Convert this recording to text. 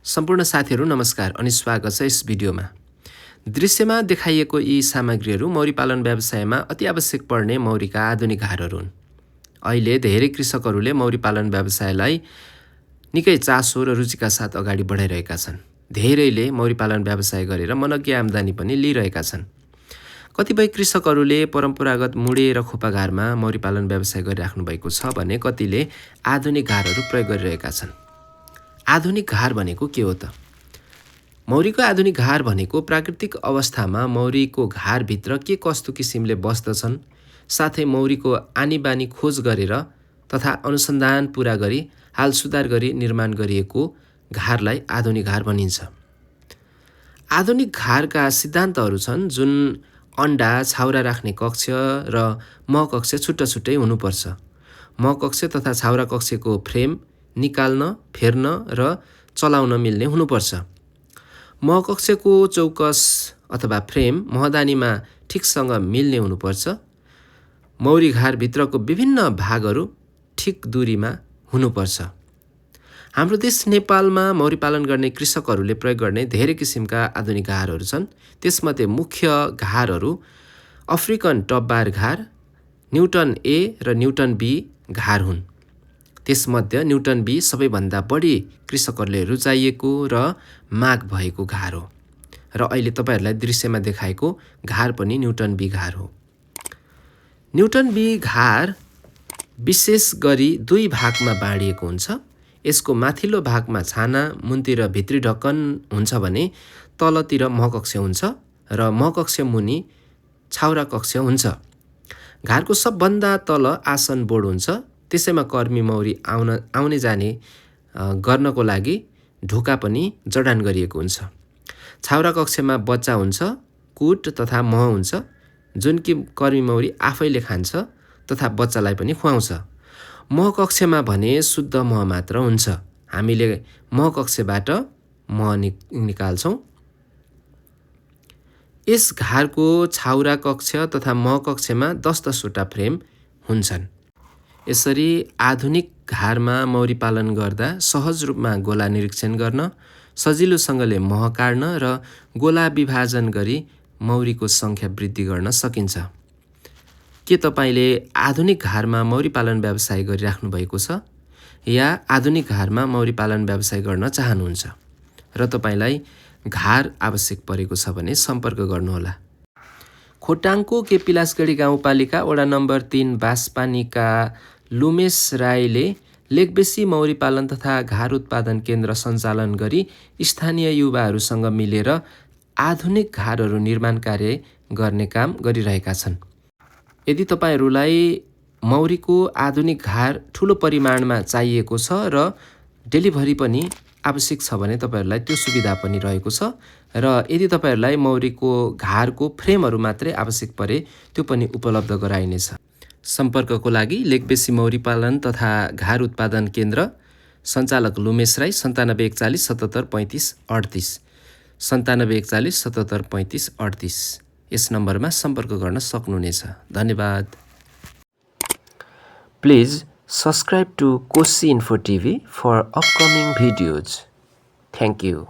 सम्पूर्ण साथीहरू नमस्कार अनि स्वागत छ यस भिडियोमा। दृश्यमा देखाइएको यी सामग्रीहरू मौरी पालन व्यवसायमा अति आवश्यक पर्ने मौरीका आधुनिक हारहरू हुन्। अहिले धेरै कृषकहरूले मौरी पालन व्यवसायलाई निकै चासो र रुचिका साथ अगाडि बढाइरहेका छन्। धेरैले मौरी पालन व्यवसाय गरेर मनग्गे आम्दानी पनि लिइरहेका छन्। कतिपय कृषकहरूले परम्परागत मुडे र खोपाघारमा मौरी पालन व्यवसाय गरिराख्नु भएको छ भने कतिले आधुनिक घारहरू प्रयोग गरिरहेका छन्। आधुनिक घार भनेको के हो त? मौरीको आधुनिक घार भनेको प्राकृतिक अवस्थामा मौरीको घारभित्र के कस्तो किसिमले बस्दछन्, साथै मौरीको आनीबानी खोज गरेर तथा अनुसन्धान पूरा गरी हाल सुधार गरी निर्माण गरिएको घारलाई आधुनिक घार भनिन्छ। आधुनिक घारका सिद्धान्तहरू छन् जुन अन्डा, छाउरा राख्ने कक्ष र मह कक्ष छुट्टा छुट्टै हुनुपर्छ। मह कक्ष तथा छाउरा कक्षको फ्रेम निकाल्न, फेर्न र चलाउन मिल्ने हुनुपर्छ। मह कक्षको चौकस अथवा फ्रेम महदानीमा ठिकसँग मिल्ने हुनुपर्छ। मौरी घारभित्रको विभिन्न भागहरू ठिक दूरीमा हुनुपर्छ। हाम्रो देश नेपालमा मौरी पालन गर्ने कृषकहरूले प्रयोग गर्ने धेरै किसिमका आधुनिक घारहरू छन्। त्यसमध्ये मुख्य घारहरू अफ्रिकन टपबार घार, न्युटन ए र न्युटन बी घार हुन्। त्यसमध्ये न्युटन बी सबैभन्दा बढी कृषकहरूले रुचाइएको र माग भएको घार हो र अहिले तपाईहरूलाई दृश्यमा देखाएको घार पनि न्युटन बी घार हो। न्युटन बी घार विशेष गरी दुई भागमा बाँडिएको हुन्छ। यसको माथिल्लो भागमा छाना, मुनतिर भित्री ढक्कन हुन्छ भने तलतिर महकक्ष हुन्छ र महकक्ष मुनि छाउरा कक्ष हुन्छ। घारको सबभन्दा तल आसन बोर्ड हुन्छ। त्यसैमा कर्मी मौरी आउने जाने गर्नको लागि ढोका पनि जडान गरिएको हुन्छ। छाउरा कक्षमा बच्चा हुन्छ, कुट तथा मह हुन्छ जुन कि कर्मी मौरी आफैले खान्छ तथा बच्चालाई पनि खुवाउँछ। मह कक्षमा भने शुद्ध मह मात्र हुन्छ। हामीले मह कक्षबाट मह निकाल्छौँ। यस घारको छाउरा कक्ष तथा मह कक्षमा 10-10 वटा फ्रेम हुन्छन्। यसरी आधुनिक घारमा मौरी पालन गर्दा सहज रूपमा गोला निरीक्षण गर्न, सजिलोसँगले मह काट्न र गोला विभाजन गरी मौरीको सङ्ख्या वृद्धि गर्न सकिन्छ। के तपाईँले आधुनिक घारमा मौरी पालन व्यवसाय गरिराख्नु भएको छ या आधुनिक घारमा मौरी पालन व्यवसाय गर्न चाहनुहुन्छ र तपाईँलाई घार आवश्यक परेको छ भने सम्पर्क गर्नुहोला। खोटाङको केपिलासगढी गाउँपालिका वडा नम्बर 3 बासपानीका लुमेश राईले लेकबेसी मौरी पालन तथा घार उत्पादन केन्द्र सञ्चालन गरी स्थानीय युवाहरूसँग मिलेर आधुनिक घारहरू निर्माण कार्य गर्ने काम गरिरहेका छन्। यदि तपाईँहरूलाई मौरीको आधुनिक घार ठुलो परिमाणमा चाहिएको छ र डेलिभरी पनि आवश्यक छ भने तपाईँहरूलाई त्यो सुविधा पनि रहेको छ र यदि तपाईँहरूलाई मौरीको घारको फ्रेमहरू मात्रै आवश्यक परे त्यो पनि उपलब्ध गराइनेछ। सम्पर्कको लागि लेकबेसी मौरी पालन तथा घार उत्पादन केन्द्र, सञ्चालक लुमेश राई, 9741 77 35 38 9741 77 35 38 यस नम्बरमा सम्पर्क गर्न सक्नुहुनेछ। धन्यवाद। Please subscribe to Koshi Info TV for upcoming videos. Thank you.